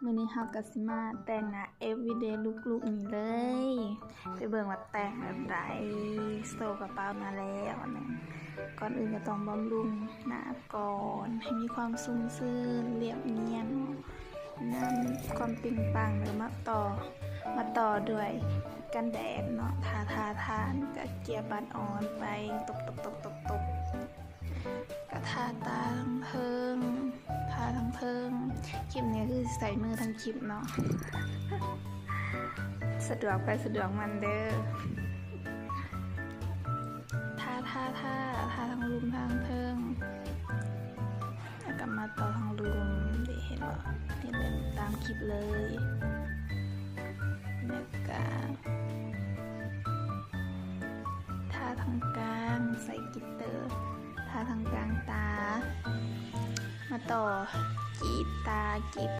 ມື້ນີ້ເຮົາກໍຊິມາແຕ່ງໜ້າ everyday look ນີ້ເລີຍ. ໄປເບິ່ງວ່າແຕ່ງແບບໃດ. ໂສ້ກະເປົາມາແລ້ວອັນໜຶ່ງ. ກ່ອນອື່ນກໍຕ້ອງບຳລຸງໜ້າກ່ອນ ໃຫ້ມີຄວາມຊຸ່ມຊື່ນ ລຽບນຽນ ນຳຄວາມເປັ່ງປັງ ແລ້ວມາຕໍ່ ມາຕໍ່ດ້ວຍກັນແດດເນາະ. ທາ ທາ ທາ ກະເກຍບັດອ່ອນໄປ ຕົບໆໆໆໆ ກະທາຕາທັງເທິງ ທາທັງເທິງ. ຄລິບນີ້ຄືໃຊ້ມືທັງຄລິບເນາະ ສະດວກໃຜສະດວກມັນເດີ້. ທາ ທາ ທາ ທາທັງລຸ່ມທັງເທິງ ແລ້ວກໍມາຕໍ່ທັງລຸ່ມເດ້ ເຫັນບໍ່? ເຮັດແບບຕາມຄລິບເລີຍ. ແລ້ວກໍທາທັງກາງ ໃສ່ກລິດເຕີ ທາທັງກາງຕາ. ມາຕໍ່ ກລີບຕາ ກລີບ